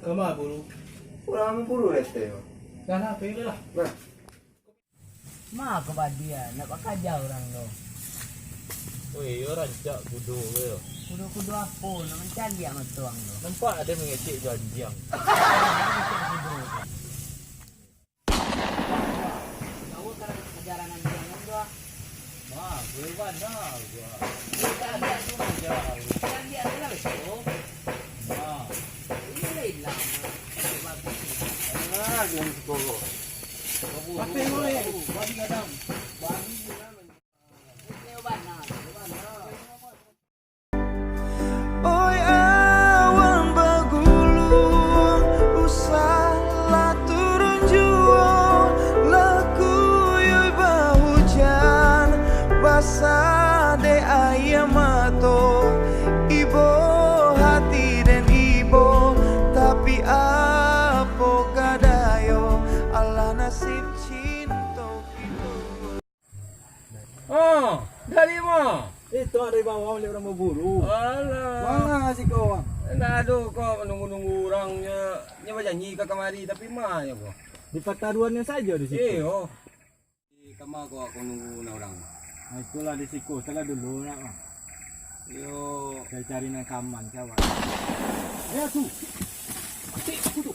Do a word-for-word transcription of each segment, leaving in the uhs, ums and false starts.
Kama buru? Urang buru rete. Dah lah, pergi lah. Nah. Ma ka badia, nak bakaja urang tu. Weh, iyo rancak kudo ko yo. Kudo-kudo apo? Nak mancaliak mato ang tu. Nampak ado mangecek jo anjiang. Kudo tu. Jauah kan ajaran anjiang ang tu ah. Wah, gue bana gua. Caliak tu. Caliak tu lah betul. Wah. Ini lah hilang. Ah, jangan sekolah. Mati mulai. Babi gadang. Babi gadang. Oi awan bagulung, usahlah turun juo, lah kuyuih bahujan, basah dek aia mato, ibo hati den ibo, tapi apo ka dayo, alah nasib cinto kito. Ah, dari ma? Itu dari bawah oleh urang baburu. Alah. Manga siko, Bang? Ndak ado ko, manunggu-nunggu urang nyo, nyo bajanji ka kamari, tapi ma nyo ko? Di pataruannyo sajo di situ. Iyo. Di kama ko, ko nunggu nan urang? Nah, itulah di siko, salah dulu nak, Bang. Iyo. Saya cari nan kaman, kawan. Ya, tu. Cik, aku tu.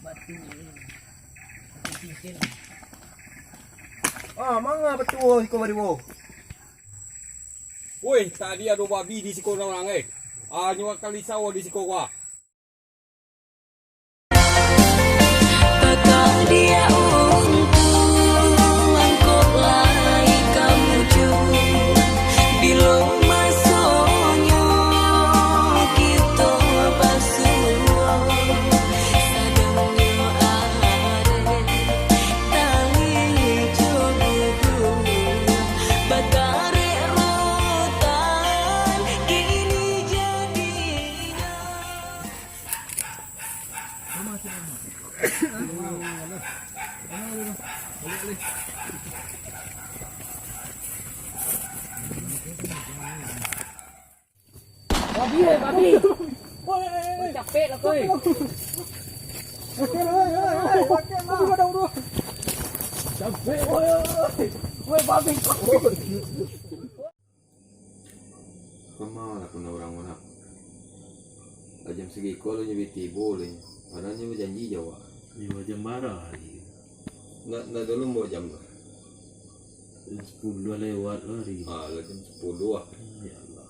Batu ni. Batu cincin. Ah, manga batu iko bari wo? Woi, tadi ado babi di siko urang, eh. Ah, nyo kali sawo di siko wa. Patang dia untuang, kok lai ka mujua. Bilo masonyo kito basuo, sadonyo areh tali jo bubuang, batarek rotan kini jadinyo. Babi, eh, babi. Woi, capek lah, koi. Capek, woi, woi, woi. Capek, woi, woi. Woi, babi. Kama lah punyo urang ko nak. Lah jam sagiko lah nyo bi tibo lah nyo. Padahal nyo bajanji jo awak. Iyo, jam bara hari? Ndak, ndak ado lambok jam tu. Jam sapuluah lewat lah hari. Ah, lah jam sapuluah lah. Ya Allah.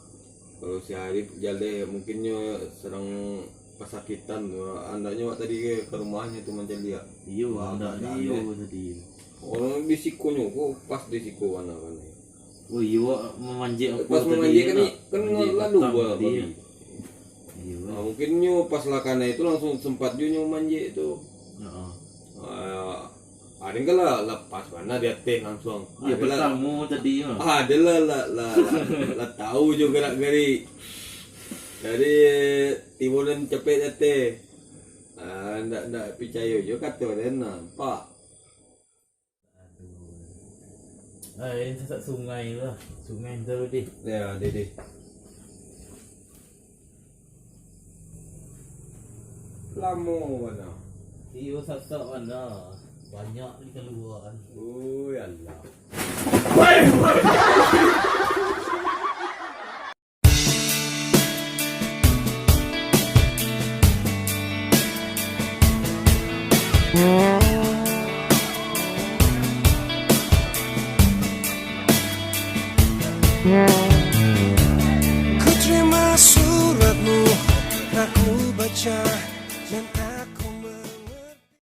Kalau si Arif jaleh, mungkin nyo sadang pasakitan tu. Andaknyo awak tadi ka rumahnyo tu mancaliak. Iyo, ah, andak tadi iyo. Urang di sikonyo ko, pas di siko bana-bana. Oh iyo, mamanjek. Pas mamanjek kan, kan lalu batang tadi. Iyo. Ah, mungkin nyo pas lah kanai tu langsuang sempat juo nyo mamanjek tu. Heeh. Ah, ado kan lah, lah pas bana di ateh langsuang. Iyo, ado lah, pertamo tadi mah. Ah, ado lah, lah, lah, lah, lah tau juo garak-garik. Jadi, tibo den capek di ateh. Ah, ndak, ndak picayo juo kato den, nampak. Aduh. Ah, ini sasak sungai tu lah. Sungai tu deh. Ya, deh, deh. Lamo bana. Iyo, sasak bana. Banyak di kalua kan. Oh, ya Allah.